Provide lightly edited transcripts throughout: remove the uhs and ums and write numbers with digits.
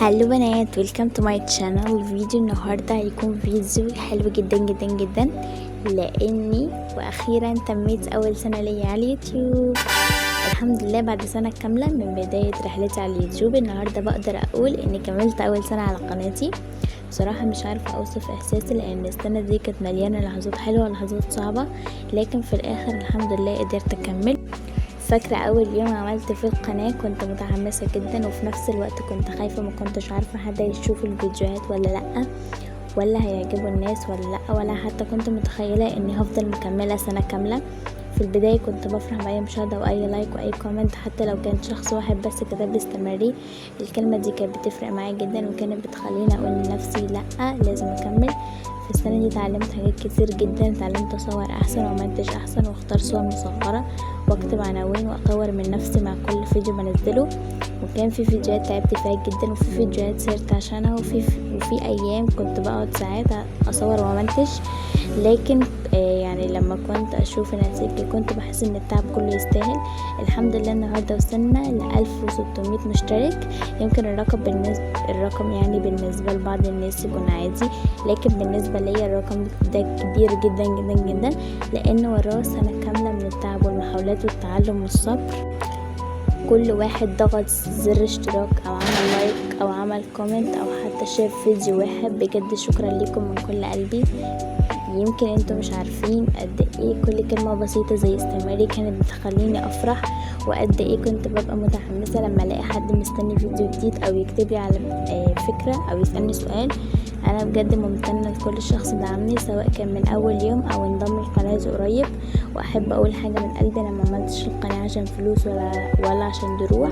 Hello بنات، welcome to my channel. فيديو النهارده هيكون فيديو حلو جدا جدا جدا، لاني واخيرا تميت اول سنة ليا على اليوتيوب. الحمد لله، بعد سنة كاملة من بداية رحلتي على اليوتيوب، النهارده بقدر اقول اني كملت اول سنة على قناتي. بصراحة مش عارفه اوصف احساسي، لان السنة دي كانت مليانة لحظات حلوة ولحظات صعبه، لكن في الاخر الحمد لله قدرت اكمل. فاكرة أول يوم عملت فيه القناة كنت متحمسة جدا، وفي نفس الوقت كنت خايفة. ما كنتش عارفة حد هيشوف الفيديوهات ولا لأ، ولا هيعجبوا الناس ولا لأ، ولا حتى كنت متخيلة اني هفضل مكملة سنة كاملة. في البداية كنت بفرح بأي مشاهدة وأي like وأي comment، حتى لو كان شخص واحد بس كتب لي استمري. الكلمة دي كانت بتفرق معايا جدا، وكانت بتخليني أقول لنفسي لأ، لازم أكمل. في السنة دي اتعلمت حاجات كتير جدا. اتعلمت اصور احسن وامنتج احسن واختار صور مصغرة واكتب عناوين واطور من نفسي مع كل فيديو بنزله. وكان في فيديوهات تعبت فيها جدا، وفي فيديوهات سهرت عشانها، وفي ايام كنت بقعد ساعات اصور وامنتج، لكن يعني لما كنت اشوف النتيجة كنت بحس ان التعب كله يستاهل. الحمد لله، النهاردة وصلنا ل1600 مشترك. يمكن الرقم يعني بالنسبة لبعض الناس يكون عادي، لكن بالنسبة ليا الرقم ده كبير جدا جدا جدا، لان وراه سنة كاملة من التعب والمحاولات والتعلم والصبر. كل واحد ضغط زر اشتراك او عمل like او عمل comment او حتى شاف فيديو واحد، بجد شكرا لكم من كل قلبي. يمكن انتوا مش عارفين قد ايه كل كلمة بسيطة زي استمري كانت بتخليني افرح، وقد ايه كنت ببقى متحمسة لما الاقي حد مستني فيديو جديد او يكتب لي على فكرة او يسألني سؤال. انا بجد ممتنة لكل شخص دعمني، سواء كان من اول يوم او انضم لقناتي قريب. واحب اقول حاجة من قلبي: انا ما عملتش القناة عشان فلوس ولا عشان دروع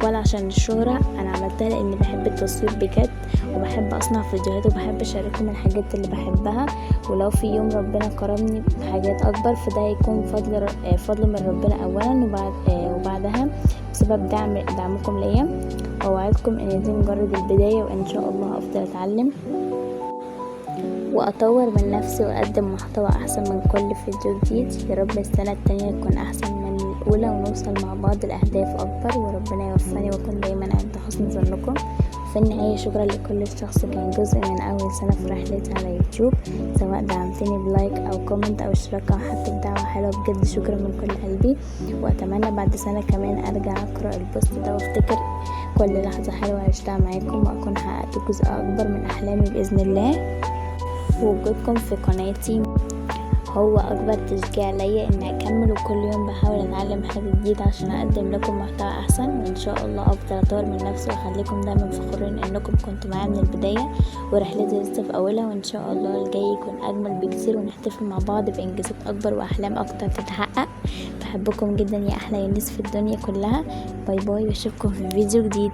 ولا عشان الشهرة. انا عملتها لاني بحب التصوير بجد، وبحب اصنع فيديوهات، وبحب اشارككم الحاجات اللي بحبها. ولو في يوم ربنا كرمني بحاجات اكبر، فده هيكون فضل من ربنا اولا، وبعدها بسبب دعمكم ليا. واوعدكم ان دي مجرد البداية، وان شاء الله افضل اتعلم واطور من نفسي واقدم محتوى احسن من كل فيديو جديد. يا رب السنة التانية تكون احسن من الاولى، ونوصل مع بعض لاهداف اكبر، وربنا يوفقني واكون دايما عند حسن ظنكم. في النهاية، شكرا لكل شخص كان جزء من اول سنة في رحلتي على يوتيوب، سواء دعمتني ب like او comment او اشتراك او حتى بدعوة حلوة. بجد شكرا من كل قلبي، واتمنى بعد سنة كمان ارجع اقرأ ال post ده وافتكر كل لحظة حلوة عشتها معاكم، واكون حققت جزء اكبر من احلامي باذن الله. وجودكم في قناتي هو اكبر تشجيع ليا اني اكمل، وكل يوم بحاول اتعلم حاجة جديدة عشان اقدم لكم محتوى احسن، وان شاء الله افضل اطور من نفسي واخليكم دايما فخورين انكم كنتوا معايا من البداية. ورحلتي لسه في اولها، وان شاء الله الجاي يكون اجمل بكتير، ونحتفل مع بعض بانجازات اكبر واحلام اكتر تتحقق. بحبكم جدا يا احلى ناس في الدنيا كلها. bye bye، واشوفكم في فيديو جديد.